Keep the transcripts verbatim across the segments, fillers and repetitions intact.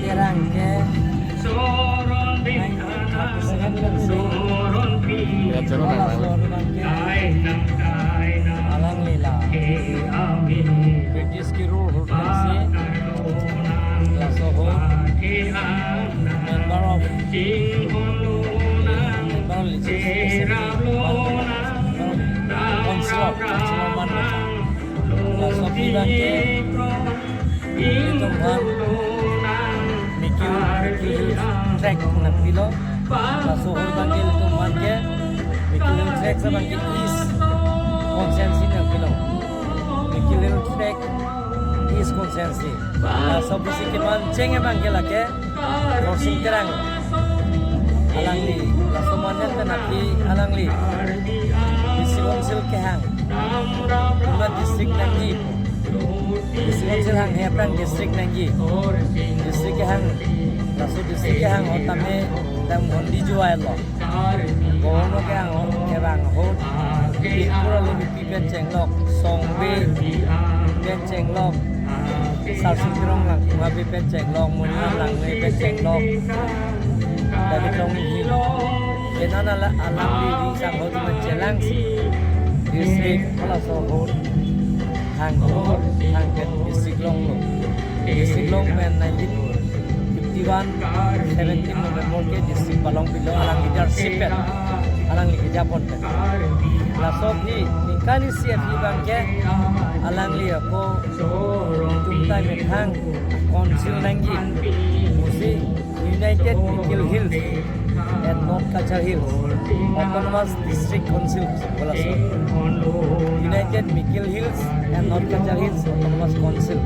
Terang ke nineteen thirty-seven pensi laso ahut abang ke alangli la British ke rule ahut pensi laso ahut member of, member of legislative assembly, member of council, council of man, laso ahut abang ke ilitum aphan Mikir, Mikir Hills Tract nangpilo. Laso ahut abang ke ilitum aphan ke Mikir Hills Tract abang ke East Constituency nangpilo. Mikir Hills Tract East Constituency. Laso aphi si kemancheng abang ke lake Khorsing Terang alangli. Laso manjan pen aphi alangli District Council kehang. Konat district nangji? District Council hanghe aphrang district nangji? District kehang. Laso district kehang ahut tame dam hondi juai lo. Governor kehang ahut, kevang ahut, Bipura Lumipi pen chenglok, Songbe pen chenglok, Sarsun Terang Langkung Habe pen chenglok, Munna Langnoi pen chenglok, David Longhi. Pen an ala alangli ringsang ahut pen chelangsi district halaso ahut hang, hang pen district longlo. District long pen nineteen fifty-one, seventeen November ke district palongpilo, alangli leadership pen, alangli kejapon pen. Laso aphi ningkan isi aphi abang ke alangli ako itum time methang council nangji, musi United Mikir Hills and North Cachar Hills Autonomous District Council, halaso. United Mikir Hills and North Cachar Hills Autonomous Council,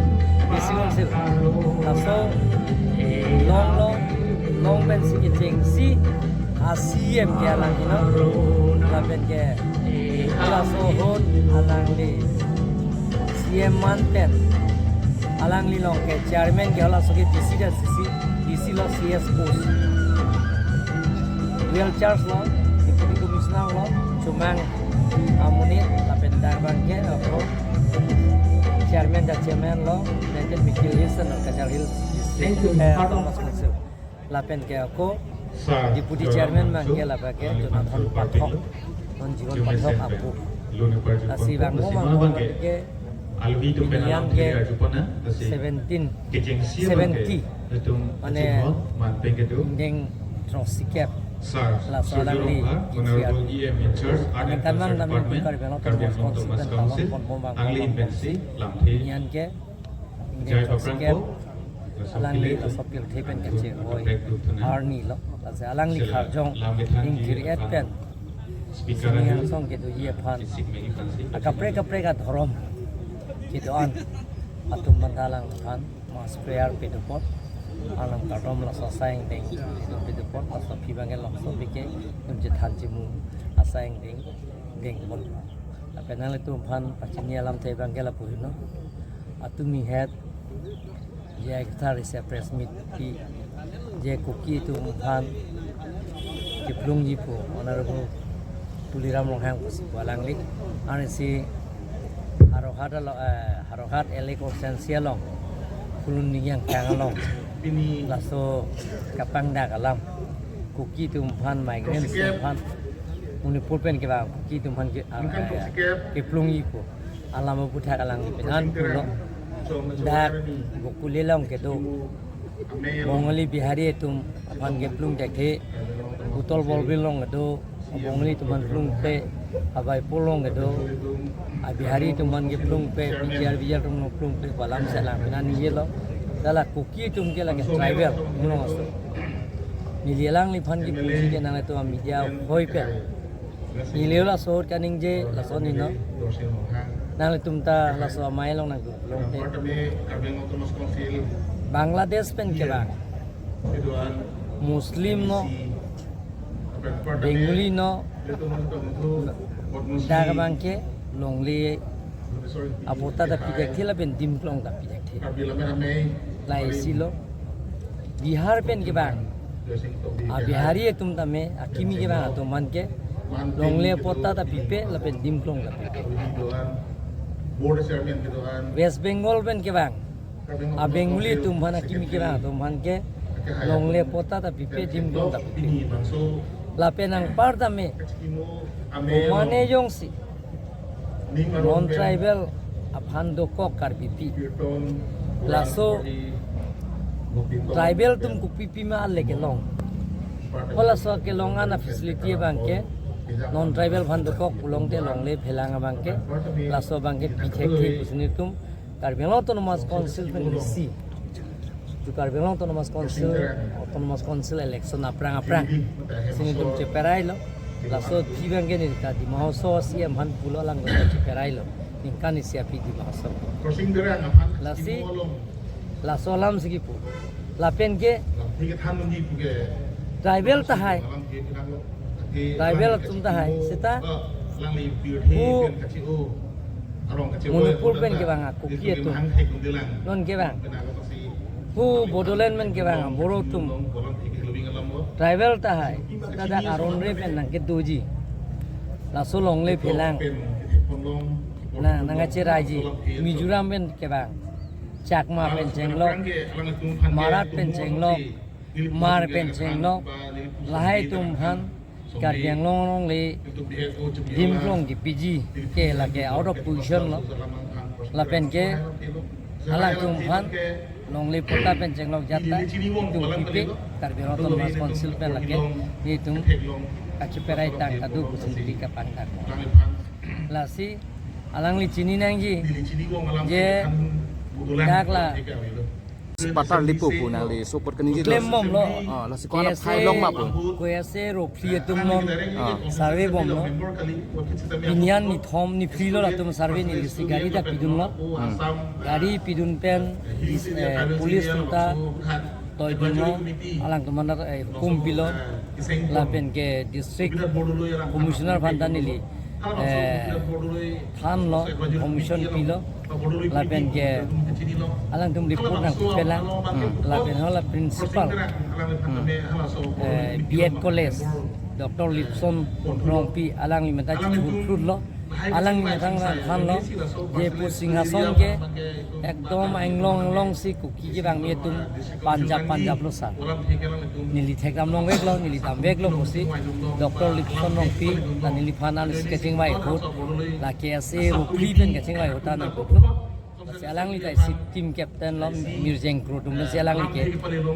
District Council. Laso longlo, long pensi kechengsi a C E M ke alangli lo. Lapen ke halaso ahut alangli C E M man pen alangli along ke chairman ke halaso ke D C da, C C, D C lo, C S post. Dual charge lo, Deputy Commissioner lo, Chomang amonit, lapen dak abang ke ako chairman da chairman lo, United Mikir Hills and Cachar Hills District, eh, Autonomous Council. Lapen ke ako Deputy Chairman abang ke lapen ke Jonathan Pathak, non Jiwan Pathak apo. Lasi vangvo vangvo ke pini an ke seventeen seventy, mane ingdeng throksi kep, laso alangli kisi adu. Aningkan abang nami Karbi Anglong Autonomous Council pen talon ponbom vangvo vangvo si pini an ke ingdeng throksi kep alangli laso pirthe pen kachehoi arni lo. Lasi alangli kharjong ingkir-et pen sini angsong kedoji aphan, akaprek kaprek adhorom kedo-an atum aphan ta alangphan mass prayer pedopot, alang kardom laso asai ingdeng pedopot, laso aphi abang ke longso aphi ke itum chethan chemu asai ingdeng dengpon. Lapen nanglitum aphan pachini alamthe abang ke lapu heno. Atumi het je ektar isi press meet pi, je Kuki atum aphan keplungji pu Honorable Tuliram Ronghang pusi pu alangli. Ansi Howraghat along, eh, Howraghat L A constituency along, Phuloni Ningje Angtang along, laso kapangdak alam, Kuki atum aphan, migrants atum aphan, Manipur pen kevang Kuki atum aphan ke, ah, keplungji pu alam aphuthak alangli pen an pulo. Dak Gokuli along kedo Bongali Bihari atum aphan keplung thekthe, Uttal Borbil along kedo Bongali atum aphan plungpe, Abaipur along kedo a Bihari atum aphan keplungpe, P T R B R atum aphan plungpe pu alam si alangphan ningje lo. Dak la Kuki atum ke lake tribal, mulong aso. Neli alangliphan keplungji ke nanglitum media hoi pen neli laso ahut kaningje lason heno. Nanglitum ta laso amei along nangkeplung te. Bangladesh pen kevang, Muslim no, Bengali no, dak abang ke longle apatta ta pi thekthe lapen dimklong ta pi thekthe. La isi lo. Bihar pen kevang a Bihari atum tame, akimi kevang atum aphan ke longle apatta ta pipe lapen dimklong ta pipe. Board Chairman kedo-an, West Bengal pen kevang a Bengali atum aphan, akimi kevang atum aphan ke longle patta ta pipe, dim dum ta pipe. Lapen anparta me mane jongsi non tribal aphan dokok Karbipi, laso tribal atum kopi pima ale kelong. Halaso kelong an a facility abang ke non tribal aphan dokok pulote longle phelang abang ke, laso abang ke pi thekthe pusi nelitum Karbi Anglong Autonomous Council pen isi, to Karbi Anglong Autonomous Council, Autonomous Council election aphrang aphrang si nelitum cheperailo. Laso aphi abang ke neli ta Dima Hasao C M aphan pulo, alang ta cheperailo. Ningkan isi aphi Dima Hasao. Lasi laso alam si kipu. Lapen ke tribal tahai, tribal atum tahai, seta pu Manipur pen kevang a Kuki atum, non kevang pu Bodoland pen kevang a Boro atum, tribal tahai, seta dak aronre pen nangkedoji. Laso longle phelang na nangkacheraiji. Mizoram pen kevang Chakma pen chenglok, Marat pen chenglok, Hmar pen chenglok, lahai atum aphan Karbi Anglong along le dim klong kepiji ke lake out of position lo. Lapen ke alangtum aphan longle patta pen chenglok jat ta itum pipe, Karbi Anglong Autonomous Council pen lake itum kacheperai tang kado pusi neli kapangdak. Lasi alangli chini nangji je dak la Patar Lipu pu nangli support kaningje. Klem bomlo. Ah, lasi ko-an aphai long ma pu? Ko-an ase ro phli atum non. Ah. Survey bomlo. Pini an nithom niphli lo latum survey, nelisi gari ta pidunlo. Hmm. Gari pidun pen, eh, police atum ta toidunlo. Alangtum aphan, eh, hukum pilo. Lapen ke district commissioner aphan ta neli, eh, thanlo, information pilo, lapen ke alangtum report nangpelang, hmm, lapen hala principal, hmm, eh, B Ed College, Doctor Lipson Rongpi, alangli menta chithurphurlo, alangli methang thanlo, je pu Singhason ke ekdom anglong anglong si Kuki kevangme atum panjap panjaplo sir. Neli thekdam longveklo, neli damveklo pusi Doctor Lipson Rongpi ta neliphan an si kachingvai ahut, la K S A ro phli pen kachingvai ahut ta nangkoklo. Lasi alangli ta isi team captain lo, Mirjeng Kro atum si alangli ke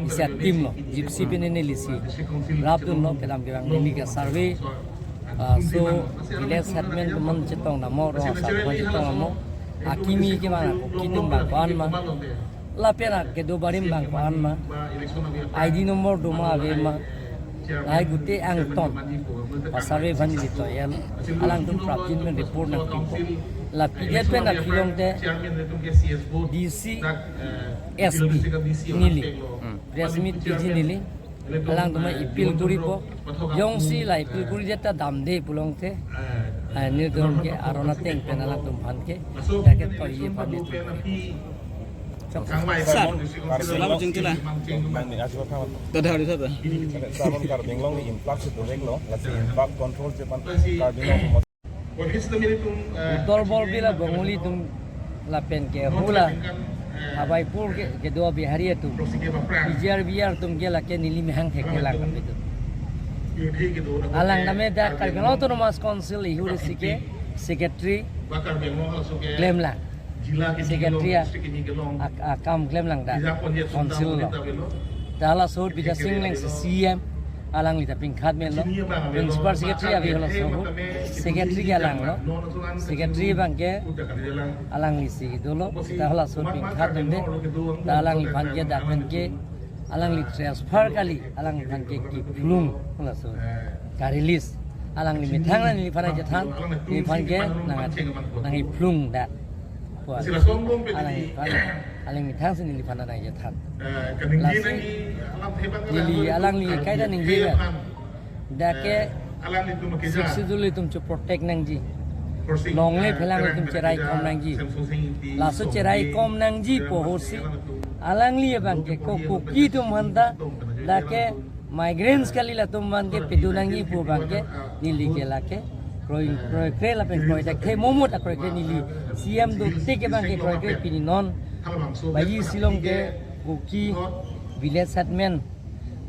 isi a team lo, Gypsy pen nelisi rapdunlo, kedam kevang neli ke survey, ah, so village headman atum chetong namo, rong asar atum chetong namo, akimi kevang a Kuki atum abang ko-an ma, lapen a kedo barim abang ko-an ma, I D number do ma ave ma, lahai gute angton pa survey aphan neli toyal, alangtum prapjin pen report nangpipo. La pidet pen aphi longte D C, S P neli, hmm, press meet piji neli, alangtum aphan appeal kuripo. Jongsi la appeal kuri jeta damde pulongte, ah, nelitum ke aron ateng pen alangtum aphan ke jaket toye aphan nelitum. Sir, selamat jingkila. Tada hari sata. Sabon Karbi Anglong ni influx itu rek lo, lasi influx control chepan Karbi Anglong. Uttor Borbil a Bengali atum lapen ke hula Habaipur ke, kedo Bihari atum, P G R B R atum ke lake neli mehang thekthelang kapitu. Alang tame dak Karbi Anglong Autonomous Council ihur isi ke secretary klemlang. Secretary a, a, akam klemlang dak council lo. Dak halaso ahut Bidya Sing Engleng si C M, alangli ta pingkhat melo. Principal secretary ave halaso ahut. Secretary ke alanglo. Secretary abang ke alangli si dolo. Dak halaso ahut pingkhat mende. Dak alangliphan ke dak pen ke alangli transfer kali, alangliphan ke kephlung halaso ahut. Ka-release. Alangli methang neliphan nangchethan, neliphan ke nang, nangkephlung dak. Puas. Alangliphan, alang methang si neliphan nangchethan. Lasi neli alangli kaita ningje dak ke Sixth Schedule atum chu protect nangji. Longle phelang atum cherai kom nangji. Laso cherai kom nangji pu ahut si alangli abang ke ko Kuki atum aphan ta dak ke migrants kali, latum aphan ke pedun nangji pu abang ke neli ke lake Kroi, kroikre lapen kroidak the momot akroikre neli C M dotik abang ke kroikre pini non. Baji Shillong ke Kuki village headman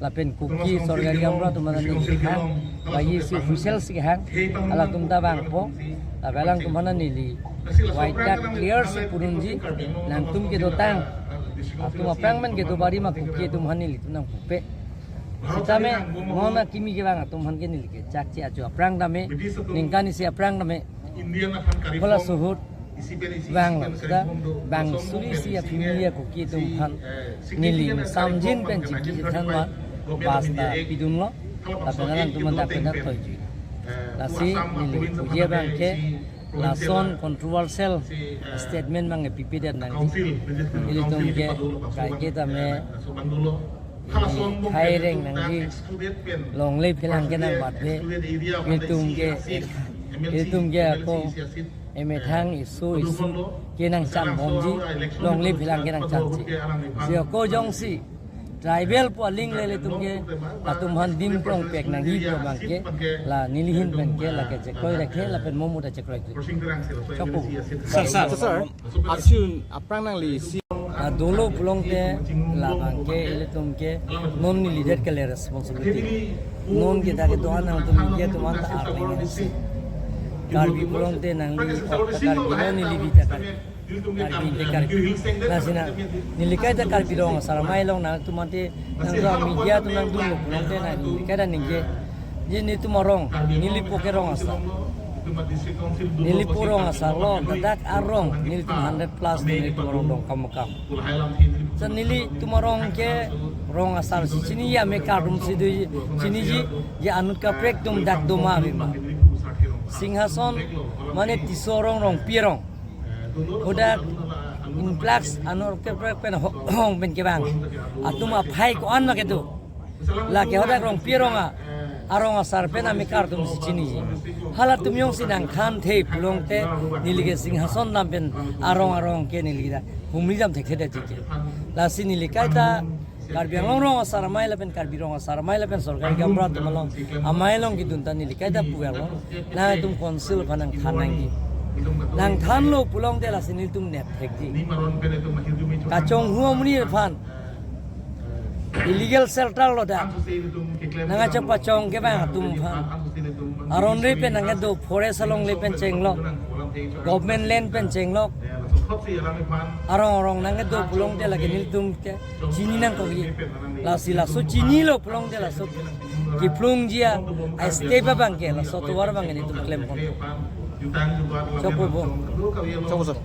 lapen Kuki sorkari gaonbura atum aphan neli kehang, baji isi official si kehang, halatum ta vangpo, lapen alangtum aphan neli white card clear si pudunji, nangtum kedotang atum aphrang pen kedo bari ma Kuki atum aphan nelitum nangpupe. Sitame non akimi kevang atum aphan ke neli kechakche ajo aphrang tame, ningkan isi aphrang tame, halaso ahut vanglo ta, bang suri isi a-family a-Kuki atum aphan neli samjin pen chingki chethan ma basta pidunlo, lapen alangtum aphan dak pen dak toiji. Lasi neli puji abang ke lason controversial statement abang pipedet nangji. Ilitum ke kaike tame, eh, khai reng nangji, longle phelang ke nangbatbe. Ilitum ke, eh, ilitum ke ako emethang isu isu ke nangchan bomji, longle phelang ke nangchanche. Si ako jongsi tribal pu aling le ilitum ke, latum aphan dim plongpek nangji pu abang ke, la neli ahin pen ke lake chekroi rakhe lapen momot ta chekroi kre. Chokpo. Sir, sir, sir, asun aphrang nangli si. La dolo pulote labang ke ilitum ke non neli det kali responsibility. Non kita kedo-an nangtum media atum aphan ta arleng si. Karbi pulote nangli, Karbi non neli bi ta Karbi. Karbi te Karbi. Lasi na, neli kaita Karbi Rong Asar Amei along nangtum ante, nangtum media atum nangdunlo pulote neli kaita ningje. Ji nelitum arong, neli po ke rong asar. Neli po rong asar lo, ladak arong, nelitum hundred plus nelitum arong Dongkamukam. Sa nelitum arong ke rong asar si chini, amekar atum si do chiniji, je anut kaprek atum dak do ma ave ma. Singhason mane Tisso arong, Rongpi arong. Hadak influx anut kaprek pen ho-, hong pen kevang atum aphai ko-an ma kedo. Lake hadak Rongpi arong a, arong asar pen amekar atum si chini. Halatum jongsi nangthanthe pulote neli ke Singhason dam pen arong arong ke neli ta humri jam thekthedetji ke. Lasi neli kaita Karbi Anglong Rong Asar Amei lapen Karbi Rong Asar Amei lapen sorkari gaonbura atum along amei along kedun ta neli kaita puverlo. Nangtum council aphan nangthan nangji. Nangthanlo pulote lasi nelitum nep thekji. Kachonghu amonit aphan, illegal shelter lo dak, nangkachepachong kevang atum aphan. Aron re pen nangkedo, forest along le pen chenglok, government land pen chenglok, arong arong nangkedo pulote lake nelitum ke chini nangkokji. Lasi laso chinilo pulote laso kephlungji a-step abang ke, laso tovar abang ke nelitum klempon. Chokpo. Chokpo, sir.